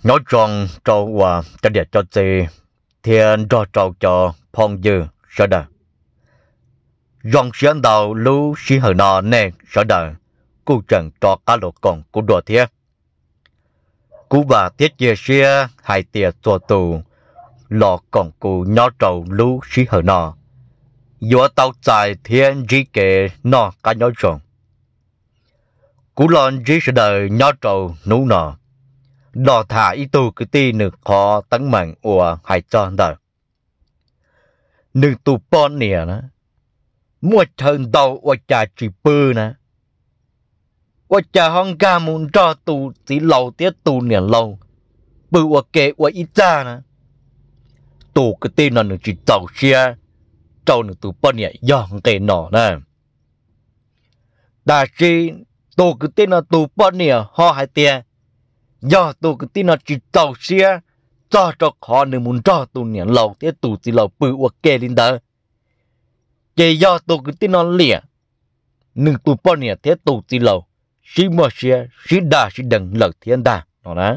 Nyob zoo rau uas cov niam cov txiv thiab nrog rau cov phooj ywg sawv daws. Zoo siab ntau lub sij hawm no nej sawv daws kuj tseem rov qab los koom kuv dua thiab. Kuv vam thiab cia siab hais tias txhua tus los koom kuv nyob rau lub sij hawm no yuav tau txais thiab ntsib kev noj qab nyob zoo. Kuv los ntsib sawv daws nyob rau hnub no, los tham ib tug kwv tij nws qhov teeb meem uas hais txog ntawm nws tus poj niam na, muaj chaw ntau ua cas tsis pw na, ua cas ho nkag mus nrog tus txiv laus thiab tus niam laus pw ua ke ua ib txaj na. Tus kwv tij no nws tsis txaus siab rau nws tus poj niam yog nqe no na. Tab sis tus kwv tij no tus poj niam ho hais tias yog tus kwv tij no tsis txaus siab txog rau qhov nws mus nrog tus niam laus thiab tus txiv laus pw ua ke li ntawd, ces yog tus kwv tij no liam nws tus poj niam thiab tus txiv laus sib muaj siab sib dag sib deev lawm thiab ntag no na.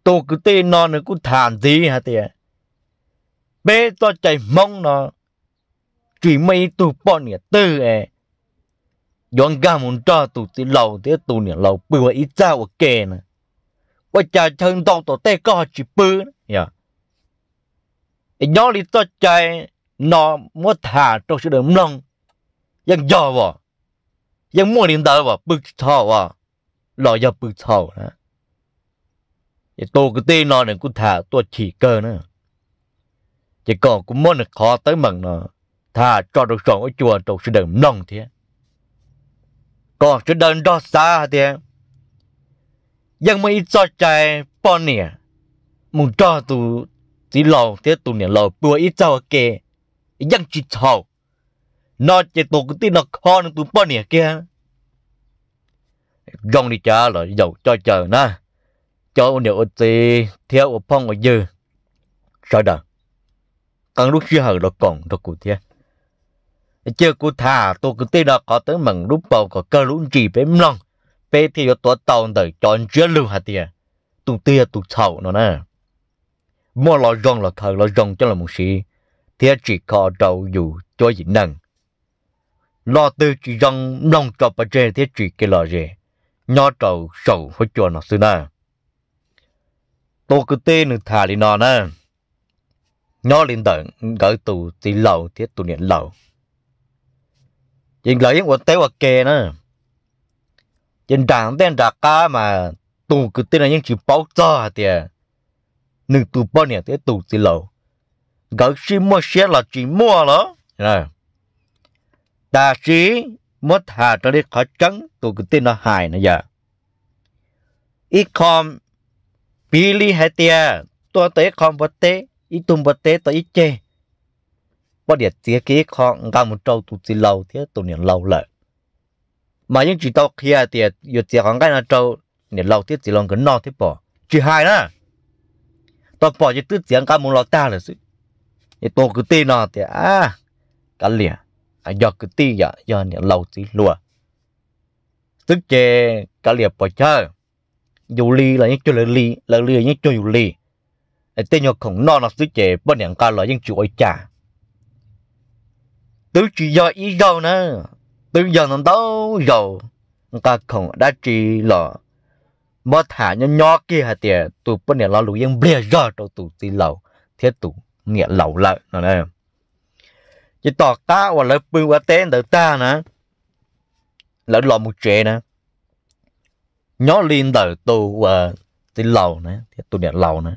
Tus kwv tij no nws kuj tham ntxiv hais tias peb txoj cai Hmoob no tsis muaj ib tug poj niam twg es yuav nkag mus nrog tus txiv laus thiab tus niam laus pw ua ib txaj ua ke na. Ua cas chaw ntau tom tej koj ho tsis pw? Nyob li txoj cai no muab tham rau sawv daws mloog, yeej yog as, yeej muaj li ntawd as, pw tsis txhaum as, los yog pw txhaum na. Ces tus kwv tij no nws kuj tham tuaj chim kawg na, ces kom kuv muab nws qhov teeb meem no tham tso rau saum huab cua rau sawv daws mloog thiab, kom sawv daws nrog xav hais tias yeej muaj ib txoj cai poj niam mus nrog tus txiv laus thiab tus niam laus pw ua ib txaj ua ke yeej tsis txhaum no, ces tus kwv tij no kho nws tus poj niam kiag. Zoo li cas los yaum coj caw na, cov ua niam ua txiv thiab ua phooj ua ywg sawv daws, qee lub sij hawm los koom nrog kuv thiab. Cia kuv tham tus kwv tij no qhov teeb meem lub paus kom kawg lub ntsis peb mloog, peb thiaj yuav tuav tau ntawm cov ntsiab lus hais tias tus twg yog tus txhaum no na. Muaj lo zoo los khaws lo zoo coj los mus siv thiab tsim kho rau yus cuab yim neej. Lo twg tsis zoo mloog tso pov tseg thiab tsim kev lom zem nyob rau saum huab cua no xwb na. Tus kwv tij nws tham li no na, nyob li ntawm nkawd tus txiv laus thiab tus niam laus, ces nkawd yeej ua teb ua ke na. Ces nram ntej nram qab mas tus kwv tij no yeej tsis paub txog hais tias nws tus poj niam thiab tus txiv laus nkawd sib muaj siab los tsis muaj los. Tab sis muab tham raws li qhov tseeb tus kwv tij no hais no yog ib qho, piv li hais tias tuaj tau ib qho npua teb, ib tug npua teb tau ib ceg, poj niam txiav kiag ib qho nqa mus rau tus txiv laus thiab tus niam laus lawm, mas yeej tsis tau qhia tias yuav txiav qhov nqaij no rau niam laus thiab txiv laus nkawd noj thiab pom tsis hais na, tau pom ces twb txiav nqa mus los tag lawm xwb. Es tus kwv tij no tias, a, kav liam, yog kwv tij yom, yog niam laus txiv hluas xwb ces kav liam pom chawj, yus li los yeej cuag lawv li, lawv li los yeej cuag yus li. Tej nyuag khoom noj no xwb ces poj niam nqa los yeej tsis ua li cas. Twb tsis yog ib zaug na, twb yog ntau ntau zaus, nqa khoom dab tsi los muab tham nyob nyob kiag hais tias tus poj niam lo lus yeej npliag zog rau tus txiv laus thiab tus niam laus lawm no. Ces tom qab uas lawv pw ua teb ntawd tag na, lawv los mus tsev na, nyob li ntawm tus uas txiv laus na thiab tus niam laus na,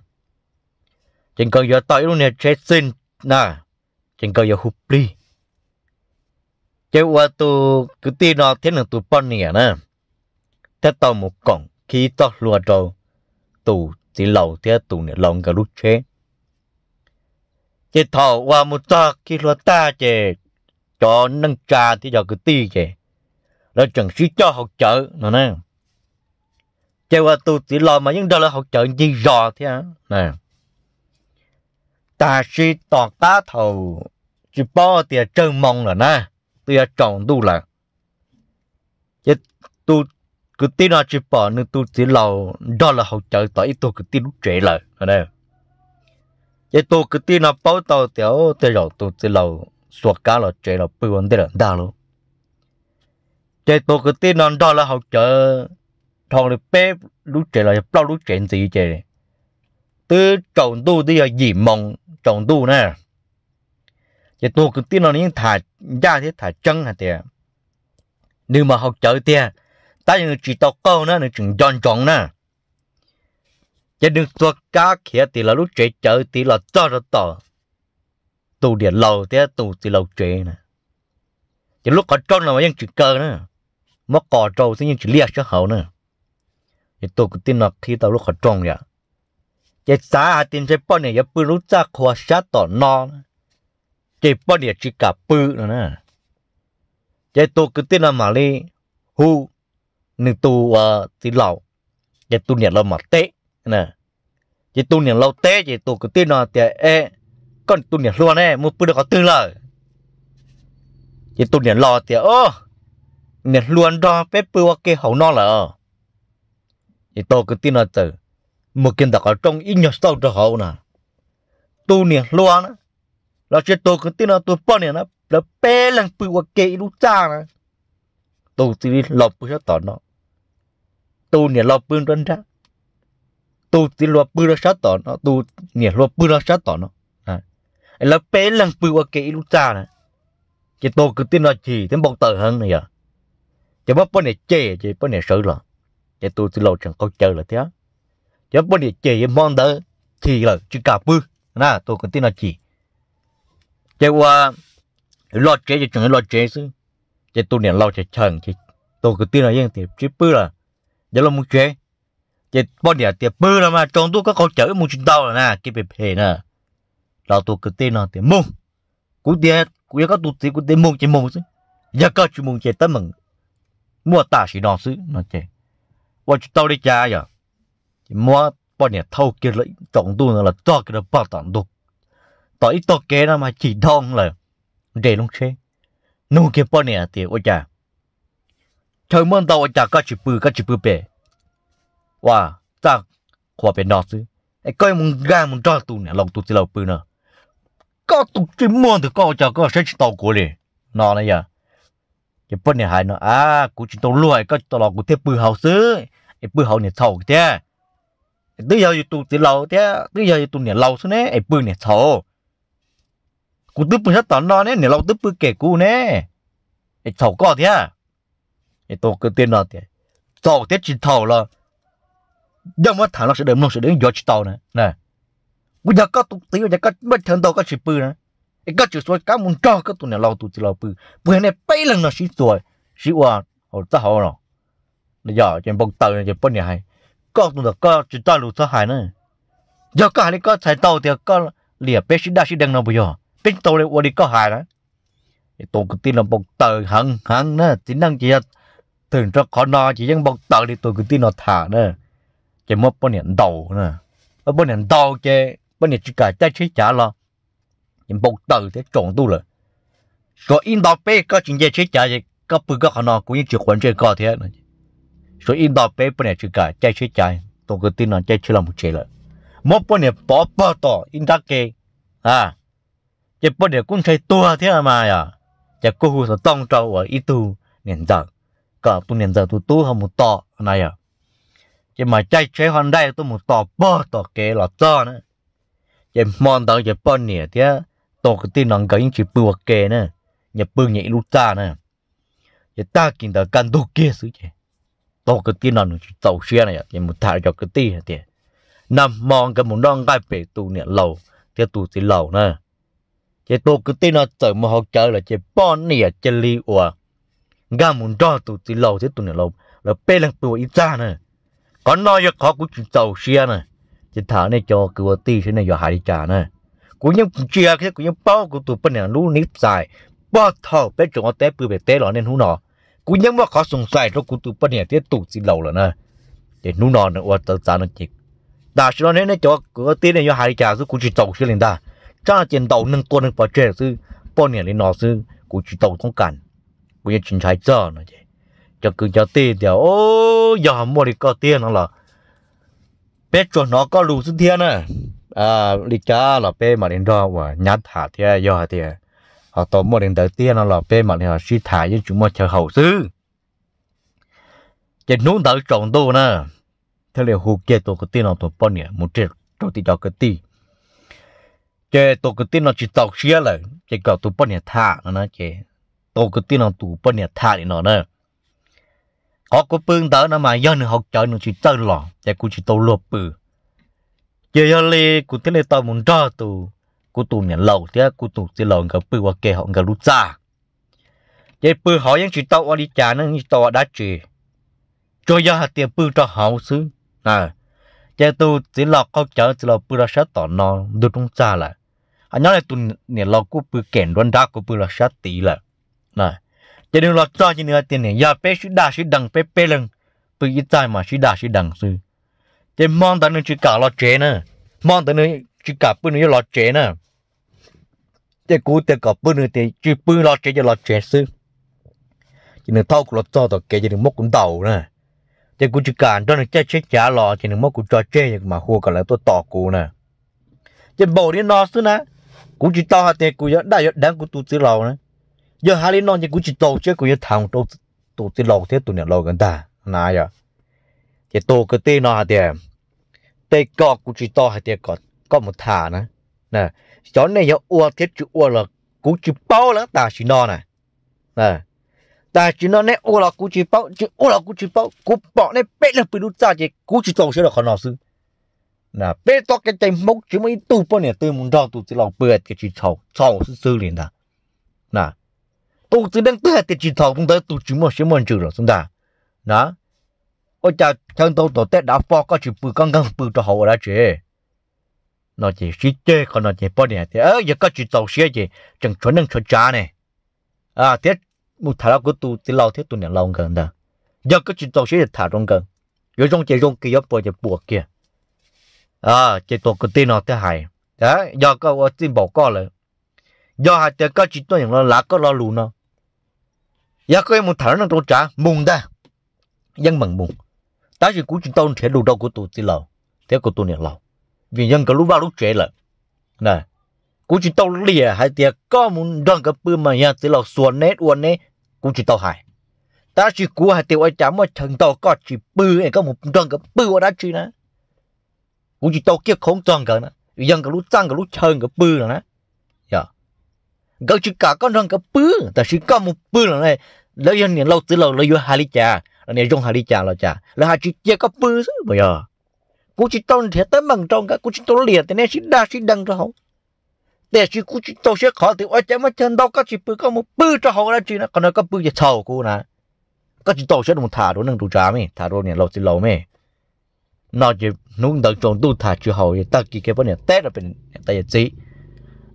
ces nkawd yuav tau ib lub niag tsheb xij na, ces nkawd yuav hu plig. Ces uas tus kwv tij no thiab nws tus poj niam na, thiaj tau mus koom khib txoj hlua rau tus txiv laus thiab tus niam laus nkawd lub tsheb. Ces thaum uas mus txog khi hlua tag ces cov neej tsa thiab cov kwv tij ces lawv tseem sib coj haus cawv no na. Ces uas tus txiv laus mas yeej nrog lawv haus cawv ncig zos thiab. Tab sis tom qab thaum tsis paub tias tsawg moo lawm na, twb yuav tsaus ntuj lawm, ces tus kwv tij no tsis pom nws tus txiv laus nrog lawv haus cawv tom ib tug kwv tij lub tsev lawm. Ces tus kwv tij no paub tau tias tej zaum tus txiv laus xuas kab los tsev los pw ua ntej lawm ntag lauj. Ces tus kwv tij no nrog lawv haus cawv dhau li peb lub tsev los yog plaub lub tsev ntxiv ces twb tsaus ntuj twb yog yim moos tsaus ntuj na. Ces tus kwv tij no nws yeej tham ncaj thiab tham tseeb hais tias nws mas haus cawv tiag, tab sis nws tsis tau qaug na, nws tseem nco ntsoov na. Ces nws txuag kab khiav tim lawv lub tsev cawv tid los txog rau tom tus niam laus thiab tus txiv laus tsev na. Ces lub qhov rooj no mas yeej tsis kaw na, muab qos rau xwb yeej tsis liaj sab hauv na. Ces tus kwv tij no qhib tau lub qhov rooj yom, ces xav hais tias ntshe poj niam yuav pw lub txaj qhua sab tom no, ces poj niam tsis kam pw no na. Ces tus kwv tij no mam li hu nws tus txiv laus, ces tus niam laus mam teb. Ces tus niam laus teb ces tus kwv tij no tias, E, koj tus niam hluas ne mus pw rau qhov twg lawm? Ces tus niam laus tias, O, niam hluas nrog peb pw ua ke hauv no lawm. Ces tus kwv tij no txawm mus kiag ntawm qhov rooj ib nyuag xauj rau hauv na, tus niam hluas na, los sis tus kwv tij no tus poj niam na, lawv peb leeg pw ua ke ib lub txaj na. Tus txiv laus pw sab tom no, tus niam laus pw nruab nrab, tus txiv hluas pw rau sab tom no, tus niam hluas pw rau sab tom no, lawv peb leeg pw ua ke ib lub txaj na. Ces tus kwv tij no chim thiab npau taws heev no yog, ces muab poj niam cem ces poj niam sawv los, ces tus txiv laus tseem qaug cawv lawm thiab. Ces muab poj niam cem ces hmo ntawd chim lawm tsis kam pw na, tus kwv tij no chim. Ces ua los tsev ces tseem los tsev xwb, ces tus niam laus ces cheem, tus kwv tij no yeej tias, Tsis pw lawm, yuav los mus tsev. Ces poj niam tias, Pw los mas, tsaus ntuj koj qaug cawv wb mus tsis tau lawm na, kev phem phem na. Los tus kwv tij no tias, Mus, kuv tias kuv yog koj tus txiv kuv tias mus ces mus xwb, yog koj tsis mus ces teeb meem muaj tam sim no xwb no ces ua tsis tau li cas yog, ces muab poj niam thauj kiag tsaus ntuj ntawd los txog kiag rau pog tom ntug, tom ib tog kev no mas chim dhau lawm, nres lub tsheb, nug kiag poj niam tias, Ua cas chaw muaj ntau ua cas koj tsis pw, koj tsis pw pem ua txaj qhua pem no xwb, es koj mus nkag mus nrog tus niam laus tus txiv laus pw no? Koj tus tsis muaj ntawm koj ua cas koj saib tsis tau kuv li no na yog. Ces poj niam hais no, A, kuv tsis tau luag es koj tsis tau los kuv thiaj pw hauv xwb, es pw hauv niam txhaum thiab. Twb yog yus tus txiv laus thiab twb yog yus tus niam laus xwb ne, es pw niam txhaum. Kuv twb pw sab tom no ne, niam laus twb pw kem kuv ne, es txhaum koj thiab. Es tus kwv tij no tias, Txhaum thiab tsis txhaum los yog muab tham los sawv daws mloog sawv daws yuav tsis tau na. Kuv yog koj tus txiv ua cas koj muaj chaw ntau koj tsis pw na, es koj tseem xuas kab mus nrog koj tus niam laus tus txiv laus pw, pw nej peb leeg no sib txuas sib ua hauv txaj hauv no. Yog ces npau taws ces poj niam hais, Koj tus ntawm koj tsis txawj lus txhob hais na. Yog koj hais li koj txhais tau tias koj liam peb sib daj sib deev no puas yog? Peb tsis tau li ua li koj hais na. Tus kwv tij no npau taws heev heev na, txiv neej ces yog twm rau qhov no ces yeej npau taws li tus kwv tij no tham na. Ces muab poj niam ntaus, muab poj niam ntaus ces poj niam tsis kam caij tsheb cav los, ces npau taws thiab tsaus ntuj lawm. Suav ib nto peb koj tsis nce tsheb cav es koj pw koj qhov no kuv yeej tsis quav ntsej koj thiab. Suav ib nto peb poj niam tsis kam caij tsheb cav, tus kwv tij no caij tsheb los mus tsev lawm. Muab poj niam pov pog tom ib nrab ke, ces poj niam kuj ntshai tuag thiab mas yog, ces kuj hu xov tooj rau uas ib tug niam ntxawm, kom tus niam ntxawm tus tub ho mus tos na yog. Ces mas caij tsheb ho nraij tuaj mus tos pog tom kev los txog na. Ces hmo ntawd ces poj niam thiab tus kwv tij no nkawd yeej tsis pw ua ke na, nyias pw nyias ib lub txaj na. Ces tag kis ntawd kaj ntug kiag xwb ces tus kwv tij no nws tsis txaus siab na yog, ces mus tham cov kwv tij hais tias nag hmo nkawd mus noj nqaij pem tus niam laus thiab tus txiv laus na. Ces tus kwv tij no txawm mus haus cawv lawm ces poj niam cia li uas nkag mus nrog tus txiv laus thiab tus niam laus, lawv peb leeg pw ua ib txaj na. Qhov no yog qhov kuv tsis txaus siab na. Ces tham nej cov kwv ua tij saib nej yuav hais li cas na. Kuv yeej ntsia thiab kuv yeej paub kuv tus poj niam lub nib txais, puag thaum peb tseem ua teb pw pem teb los niaj hnub no, kuv yeej muaj qhov xoom xais rau kuv tus poj niam thiab tus txiv laus lawm na. Ces hnub no nws ua txawv txav no ces tam sim no nej cov kwv ua tij nej yuav hais li cas xwb kuv tsis txaus siab li ntag. Tsab no ces ntaus neeg tua neeg pov tseg xwb, poj niam li no xwb kuv tsis tau toob kas, kuv yeej tsis ntshai txog no ces cov kwv cov tij tias, Yog muaj li koj tiag no los peb tsuas hnov koj lus xwb thiab na. Li cas los peb mam li nrog uas nyab tham thiab, yog hais tias ho tau muaj li ntawd tiag no los peb mam li sib tham, yeej tsis muaj chaw haum xwb. Ces hnub ntawd tsaus ntuj na, thiaj li hu kiag tus kwv tij no tus poj niam mus rau tim cov kwv tij. Ces tus kwv tij no tsis txaus siab lawm ces kom tus poj niam tham no na. Ces tus kwv tij no tus poj niam tham li no na, Qhov kuv pw ntawd no mas yog nws haus cawv nws tsis txawj los ces kuv tsis tau luag pw. Ces yog li kuv thiaj li tau mus nrog tus, kuv tus niam laus thiab kuv tus txiv laus nkawd pw ua ke hauv nkawd lub txaj. Ces pw hauv yeej tsis tau ua li cas ne, yeej tsis tau ua dab tsi, tsuas yog hais tias pw rau hauv xwb. Ces tus txiv laus qaug cawv, txiv laus pw rau sab tom no ntug roob txag lawm, ho nyob li tus niam laus kuj pw kem nruab nrab, kuv pw rau sab tid lawm. Ces nws los txog ces nws hais tias, Niam, yog peb sib daj sib deev, peb peb leeg pw ib txaj mas sib daj sib deev xwb. Ces hmo ntawd nws tsis kam los tsev na, hmo ntawd nws tsis kam pw, nws yuav los tsev na. Ces kuv tias kom pw, nws tias tsis pw, los tsev ces los tsev xwb. Ces nws thauj kuv los txog tom kev ces nws muab kuv ntaus na. Ces kuv tsis kam nrog nws caij tsheb cav los ces nws muab kuv tso tseg ces kuv mam hu kom lawv tuaj tos kuv na. Ces npaum li no xwb na, kuv tsis tau hais tias kuv yuav daj yuav deev kuv tus txiv laus na. Yog hais li no ces kuv tsis txaus siab, kuv yuav tham rau tus txiv laus thiab tus niam laus nkawd ntag na. Yog ces tus kwv tij no hais tias, Tej ko kuv tsis tau hais tias kom koj mus tham na. Xyov nej yuav ua thiab tsis ua los kuv tsis paub lawm, tam sim no na, tam sim no nej ua los kuv tsis paub, tsis ua los kuv tsis paub, kuv pom nej peb leeg pw lub txaj ces kuv tsis txaus siab rau qhov no xwb. Peb txoj kev cai Hmoob tsis muaj ib tug poj niam twg mus nrog tus txiv laus pw hais tias tsis txhaum, txhaum xwb xwb li ntag. Tus txiv neej twg hais tias tsis txhaum, tus ntawd tus tsis muaj siab muaj ntsws los xwb ntag. Na, ua cas chaw ntau tom tej dav fo koj tsis pw, koj nkeeg pw rau hauv ua dab tsi? No ces sib ceg qhov no ces poj niam tias, Yog koj tsis txaus siab ces tseem tshuav neej tshuav tsav ne, thiab mus tham rau kuv tus txiv laus thiab tus niam laus nkawd ntawd. Yog koj tsis txaus siab ces tham rau nkawd, yuav zoo ces zoo kiag, yuav puas ces puas kiag. Ces tus kwv tij no thiaj hais, Yog koj ua txij npaum koj lawm, yog hais tias koj tsis tuaj yeem los lav koj lo lus no, yog koj yuav mus tham rau neej rau tsav mus ntag, yeej meem mus. Tab sis kuv tsis tau nrhiav lus rau kuv tus txiv laus thiab kuv tus niam laus, vim yog nkawd lub vaj lub tsev lawm. Kuv tsis tau liam hais tias koj mus nrog nkawd pw mas yog txiv laus xuas neb ua neb, kuv tsis tau hais. Tab sis kuv hais tias ua cas muaj chaw ntau koj tsis pw es koj mus nrog nkawd pw ua dab tsi na? Kuv tsis tau kiaj khoob txog nkawd na, yog nkawd lub txaj nkawd lub chaw nkawd pw no na. Nkawd tsis kam koj nrog nkawd pw, tab sis koj mus pw lawm, lawv yog niam laus txiv laus lawv yuav hais li cas los niam zoo hais li cas los cas lawv hais tsis cia koj pw xwb puas yog? Kuv tsis tau nrhiav teeb meem rau nkawd, kuv tsis tau liam tias nej sib daj sib deev rau hauv. Tiam sis kuv tsis txaus siab qhov tias ua cas muaj chaw ntau koj tsis pw, koj mus pw rau hauv ua dab tsi na, qhov no koj pw ces txhaum kuv na. Koj tsis txaus siab rau mus tham rau neej rau tsav me, tham rau niam laus txiv laus me. No ces hnub ntawd tsaus ntuj tham tsis haum, tag kis kiag poj niam teb rau pem niam tais yawm txiv.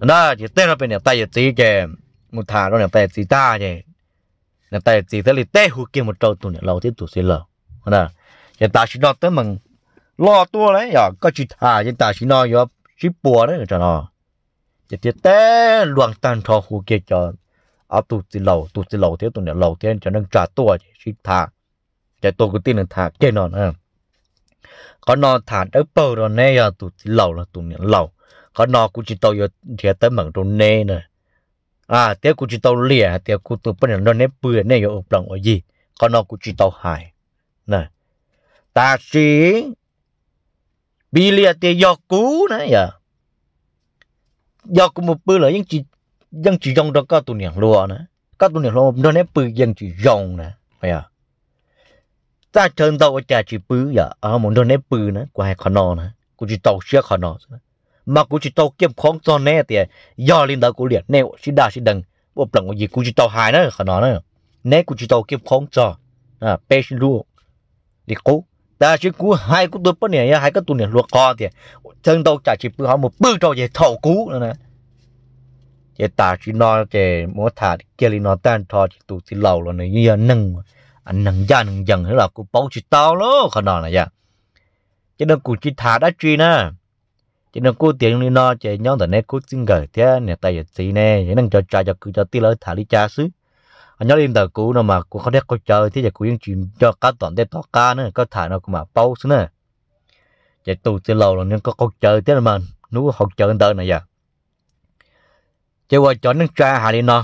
Na ces teb rau pem niam tais yawm txiv ces mus tham rau niam tais yawm txiv tag ces niam tais yawm txiv thiaj li teb hu kiag mus rau tus niam laus thiab tus txiv laus. Ces tam sim no teeb meem loj tuaj lawm, yog koj tsis tham ces tam sim no yuav sib puas na no. Ces thiaj teb luag tag nrho hu kiag cov, ob tug txiv laus, tus txiv laus thiab tus niam laus thiab cov neej tsa tuaj ces sib tham. Ces tus kwv tij nws tham kiag no, Qhov no tham dawb paug rau neb yog tus txiv laus los tus niam laus, qhov no kuv tsis tau yuav nrhiav teeb meem rau neb na, thiab kuv tsis tau liam hais tias kuv tus poj niam nrog neb pw nej yuav ua plees ua yig, qhov no kuv tsis tau hais. Tab sis piv li tias yog kuv na, yog kuv mus pw lawm yeej tsis zoo rau koj tus niam hluas na, koj tus niam hluas nrog neb pw yeej tsis zoo na. Txaj chaw ntau ua cas tsis pw, yog mus nrog neb pw na, kuv hais qhov no na, kuv tsis txaus siab qhov no, mas kuv tsis tau kiaj khoob txog neb tias yog li ntawd kuv liam nej sib daj sib deev ua plees ua yig, kuv tsis tau hais na qhov no na. Neb kuv tsis tau kiaj khoob txog, peb sib hlub li qub. Tab sis kuv hais kuv tus poj niam, yog hais koj tus niam hluas qhov tias chaw ntau cas tsis pw, ho mus pw rau ces txhaum kuv no na. Ces tam sim no ces muab tham kiag li no tag nrho ces tus txiv laus los nws yeej yog neeg, neeg ncaj neeg ncees los kuv paub tsis tau lauj qhov no na yom. Ces nws kuj tsis tham dab tsi na. Ces nws kuj tias li no ces nyob ntawm neb khub txij nkawm thiab niam tais yawm txiv ne, yog neej cov tsav cov kwv cov tij lawv tham li cas xwb. Nyob li ntawm kuv no mas kuv qhov dej qaug cawv thiab ces kuv yeej tsis nco qab tom ntej tom qab na, koj tham no kuv mam paub xwb na. Ces tus txiv laus los nws kuj qaug cawv thiab mas hnub haus cawv ntawd na yom. Ces uas cov neej tsa hais li no,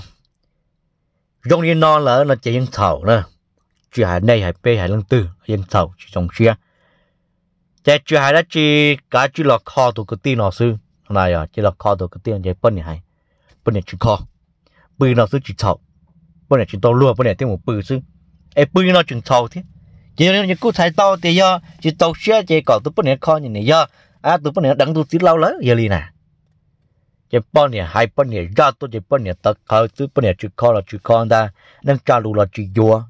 zoo li no lawm no ces yeej txhaum na, tsis hais nej hais peb hais leej twg yeej txhaum tsis zoo siab. Ces tsis hais dab tsi, kav tsij los kho tus kwv tij no xwb. Cia los kho tus kwv tij no ces poj niam hais, poj niam tsis kho, pw no xwb tsis txhaum, poj niam tsis tau luag poj niam thiaj mus pw xwb, es pw li no tseem txhaum thiab. Ces yog li no ces kuj txhais tau tias yog tsis txaus siab ces kom tus poj niam kho, nim yog tus poj niam deev tus txiv laus lawm yog li na. Ces poj niam hais poj niam zaj tuaj ces poj niam tawv qhawv xwb, poj niam tsis kho los tsis kho ntag, neej tsa lus los tsis yuav.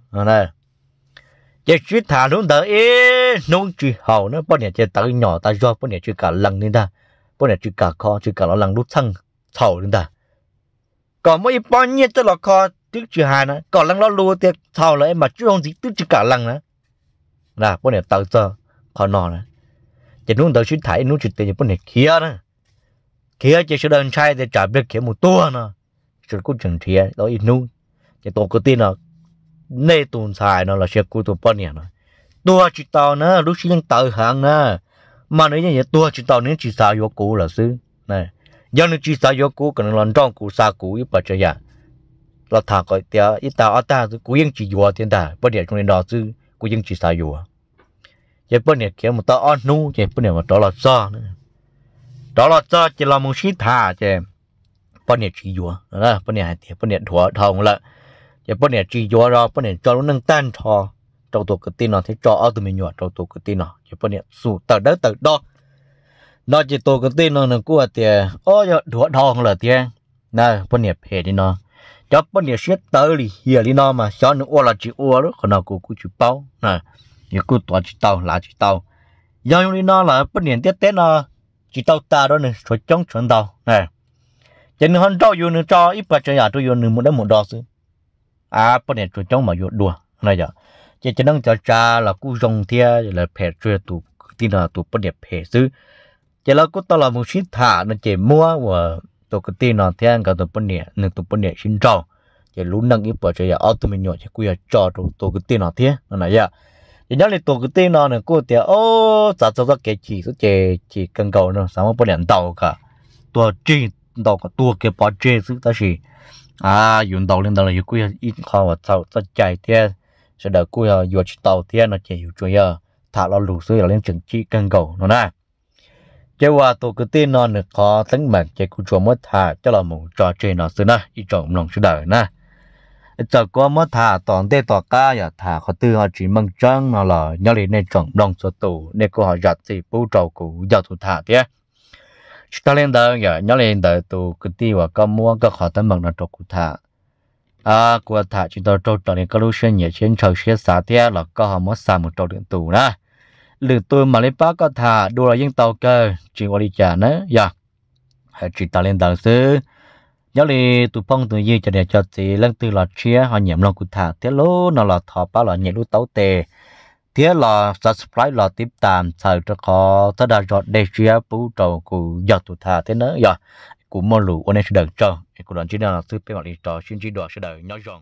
Ces sib tham hnub ntawd ib hnub tsis haum na, poj niam ces tawv nyom tas zog, poj niam tsis kam lees li ntag, poj niam tsis kam kho tsis kam los lees lub txheej txhaum li ntag. Kom muaj ib pob nyiaj coj los kho twb tsis hais na, kom lees lo lus tias txhaum lawm es mam tsis zoo ntxiv twb tsis kam lees na. Poj niam tawv txog qhov no na. Ces hnub ntawd sib tham ib hnub tsis tiav ces poj niam khiav na, khiav ces sawv daws ntshai tias tsam pliag khiav mus tuag no, sawv daws kuj tseem nrhiav tau ib hnub. Ces tus kwv tij no, nej tus ntxhais no los sis kuv tus poj niam no, tuag tsis tau na, lub siab yeej tawv heev na, mas nws yeej yuav tuag tsis tau, nws yeej tsis xav yuav kuv lawm xwb. Yog nws tsis xav yuav kuv kom nws los nrauj kuv xa kuv ib puas tsav yam, los tham kom tiav ib tag ob tag xwb kuv yeej tsis yuav thiab ntag, poj niam zoo li no xwb kuv yeej tsis xav yuav. Ces poj niam khiav mus tau ob hnub ces poj niam rov los txog. Rov los txog ces los mus sib tham ces poj niam tsis yuav, poj niam hais tias poj niam dhuav dhau lawm. Ces poj niam tsis yuav los poj niam tso lub neej tag nrho rau tus kwv tij no thiab tso ob tug me nyuam rau tus kwv tij no, ces poj niam xum tawm dawb tawm do no ces tus kwv tij no nws kuj hais tias, o, yog dhuav dhau lawm thiab na, poj niam phem li no, cov poj niam siab tawv lim hiam li no mas xyov nws ua los tsis ua, qhov no kuv kuj tsis paub na, yus kuj tuav tsis tau hlav tsis tau. Yog li no lawm poj niam ntiaj teb no tsis tau tas rau nws tshuav coob tshuav ntau na, ces nws ho nrauj yus, nws tso ib puas tsav yam rau yus nws mus dawb mus do xwb. Poj niam tshuav coob mas yuav dua no yom. Ces cov neej cov tsav los kuj zoo thiab, lawv phem tsuas tus kwv tij no tus poj niam phem xwb. Ces lawv kuj tau los mus sib tham no ces muab uas tus kwv tij no thiab nkawd tus poj niam, nws tus poj niam sib nrauj, ces lub neej ib puas tsav yam ob tug me nyuam ces kuj yog tso rau tus kwv tij no thiab no na yom. Ces nyob li tus kwv tij no nws kuj tias, o, txav txog txoj kev chim xwb ces chim kawg nkaus no xav muab poj niam ntaus kom tuag tsig, ntaus kom tuag kiag pov tseg xwb, tab sis yus ntaus li ntawd los yus kuj yog ib qho uas txhaum txoj cai thiab, sawv daws kuj yog yuav tsis tau thiab no ces yus tsuas yog tham lo lus xwb los yeej tseem chim kawg nkaus no na. Ces uas tus kwv tij no nws qhov teeb meem ces kuv tsuas muab tham coj los mus tso tseg no xwb na ib tsoom mloog sawv daws na. Txawm kuv muab tham tom ntej tom qab yog tham qhov twg ho tsis meej tseeb no los nyob li nej tsoom mloog txhua tus nej kuj ho zam txim pub rau kuv yog tus tham thiab. Tsis tag li ntawd yog nyob li ntawd tus kwv tij uas koj muab koj qhov teeb meem no rau kuv tham, kuv tham tsis tau raug raws li koj lub siab nyiam siab ntshaw siab xav thiab los koj ho muab xa mus rau lwm tus na. Lwm tus mam li pab koj tham dua los yeej tau kawg, tsis ua li cas na yog. Tsis tas li ntawd xwb, nyob li tus phooj tus ywg cov niam cov txiv leej twg los tshiab ho nyiam mloog kuv tham thiab lub no los thov pab los nyem lub taub tes thiab los subscribe los tib tas ntxhaws rau qhov txhob dag zog dej siab pub rau kuv yog tus tham thiab nawb yog. Kuv muaj lus ua nej sawv daws tsaug es kuv los ntsib nej no xwb, peb mam li rov sib ntsib dua, sawv daws nyob zoo.